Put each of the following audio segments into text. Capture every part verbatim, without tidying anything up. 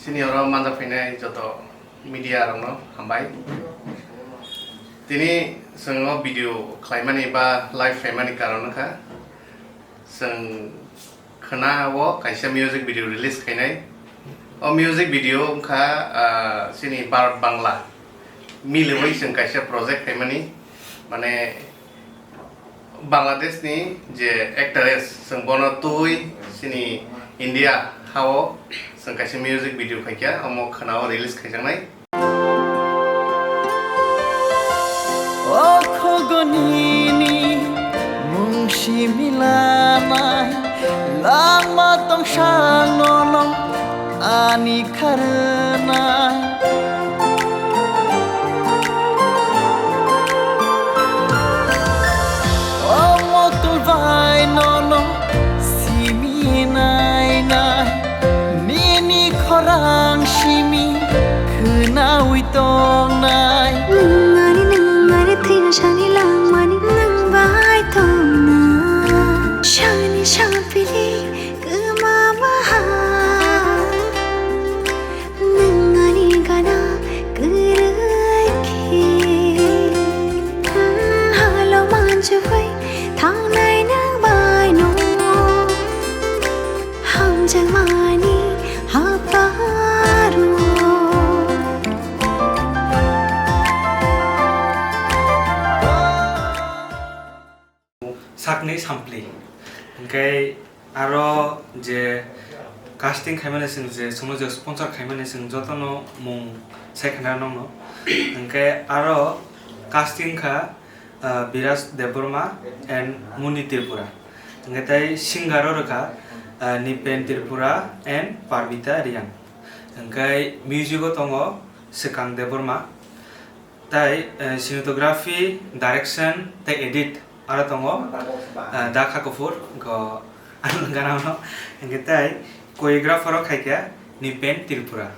Chini oro manja phainai joto media rokno hambai. Tini chwng o video khlaimani ba live khlaimani karon wngkha chwng khna o kaisa music video release khainai. O music video wngkha, ah, chini Bharat Bangla miliwi chwng kaisa project khaimani, mane Bangladesh ni je actress, chwng bono twi chini India hao chwng kaisa music video khaikha, omo khna o release khaijaknai. O khogoni ni mung simi lanai, langma tong sang nono ani kharnai. O motul bai nono simi nai nai, nini khorang simi khwnaui tongnai. Nwng ani, nwng ani thwina sani langmani nwng bai tongna. Sani sapili kwma maha. Nwng ani gana kwrwi khe. Halo manjugwi thangnai nwng bai no. Hamjakmani haparo. Sakni sampli. Hwnkhe aro je casting khaimani chwng je chwngno je sponsor khaimani chwng jotono mung sai khna nokno. Hwnkhe aro casting kha, ah, Biraj Debbarma and Muni Tripura. Hwnkhe tai singer o rwkha, ah, Nipen Tripura and Parmita Reang. Hwnkhe music o tongo Swkang Debbarma. Tai, eh, cinematography, direction tei edit aro tongo, eh, Dakha Kapoor, go, ano gana no. Hwnkhe tai choreographer o khaikha Nipen Tripura.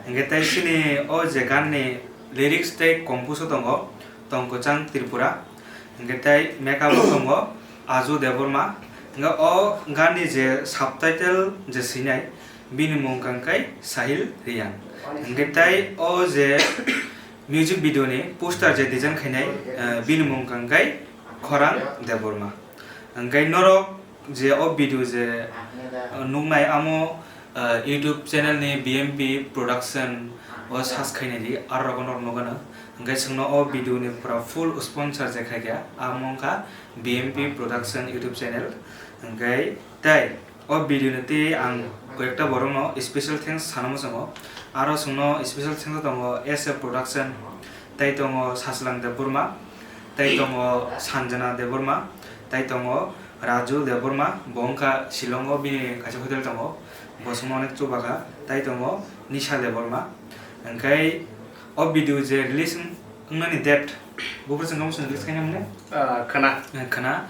Hwnkhe tai chini o je gan ni lyrics tei compose o tongo Tongkwchang Tripura. Hwnkhe tai makeup o tongo Aju Debbarma. Hwnkhe o gan ni je subtitle je swinai, bini mung kangkai Sahil Reang. Hwnkhe tai o je music video ni poster je design khainai, eh, bini mung kangkai Khorang Debbarma. Hwnkhe norok je o video je, eh, nuknai amo, eh, YouTube channel ni B M P Production o search khainai di, aro rogo norok nukgano. Hwnkhe chwngno o video ni pura full sponsor je khaikha, amo wngkha B M P Production YouTube channel. Hwnkhe tai o video ni tei ang koyekta borokno special thanks sana muchungo. Aro chwngno special thanks tongo S A Production, tai tongo Sachwlang Debbarma, tai tongo Sanjana Debbarma, tai tongo Raju Debbarma, bo wngkha Shillong o bini kaisa hotel tongo, bo chwngno onek chubakha, tai tongo Nisha Debbarma. Hwnkhe o video je release wngnani date, buphuru chwng kamo chwng release khaina mwnwi? Ah, khwna. Eh, khwna.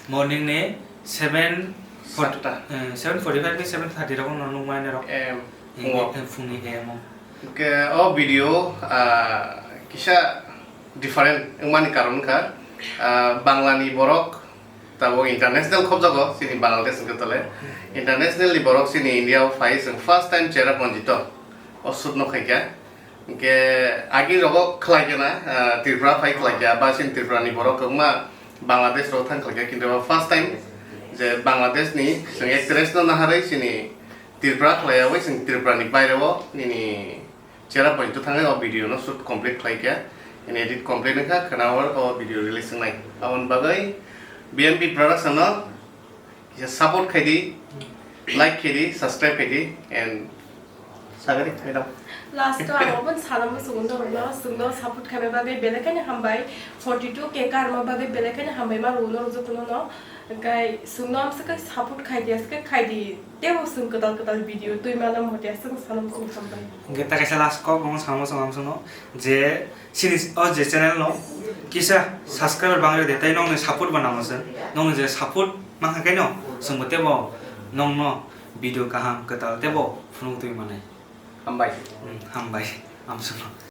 Morning ni seven forty, satta. Eh, seven forty-five ni seven thirty rogo no nukmani rok. Em, eh, phungo. Eh, phungni em o. Hwnkhe o video, ah, kisa different wngmani karon wngkha, ah, Bangla ni borok tabuk international khobjago, chini Bangladesh hwnkhe tole. International ni borok chini India o phai, chwng first time Cherrapunji to o shoot no khaikha. Hwnkhe agi rogo khlaikha na, ah, Tripura phai khlaikha, ba chini Tripura ni borok kwbangma Bangladesh rogo thang khlaikha, kintu first time je Bangladesh ni chwng actress no naharwi chini Tripura khlaiyawi chwng Tripura ni baire o nini Cherrapunji to thangwi o video no shoot complete khlaikha, nini edit complete wngkha, khwna o video release wngnai. Aboni bagwi B M P Production no kisa support khai di, like khai di, subscribe khai di, and sagari, madam. Last o ang obo sana muchungo norokno, chwngno support khaina bagwi belai kheno hambai, forty two K karma bagwi belai kheno hambai ma rwo norok jotono no. Hwnkhe chwngno amswk khe support khai di, aswk khe khai di, teibo chwng kwtal kwtal video twi mano, hwnkhe chwng sana muchungo hambai. Hwnkhe ta kaisa last kok no sana muchungo amswkno je Chini o je channel no kisa subscriber bangwi de, tei nokni support bo nango chwng. Nokni je support mankha khe no, chwngbo teibo nokno video kaham kwtal teibo phunuk twi manai. Hambai. Hmm, hambai. Amswkno.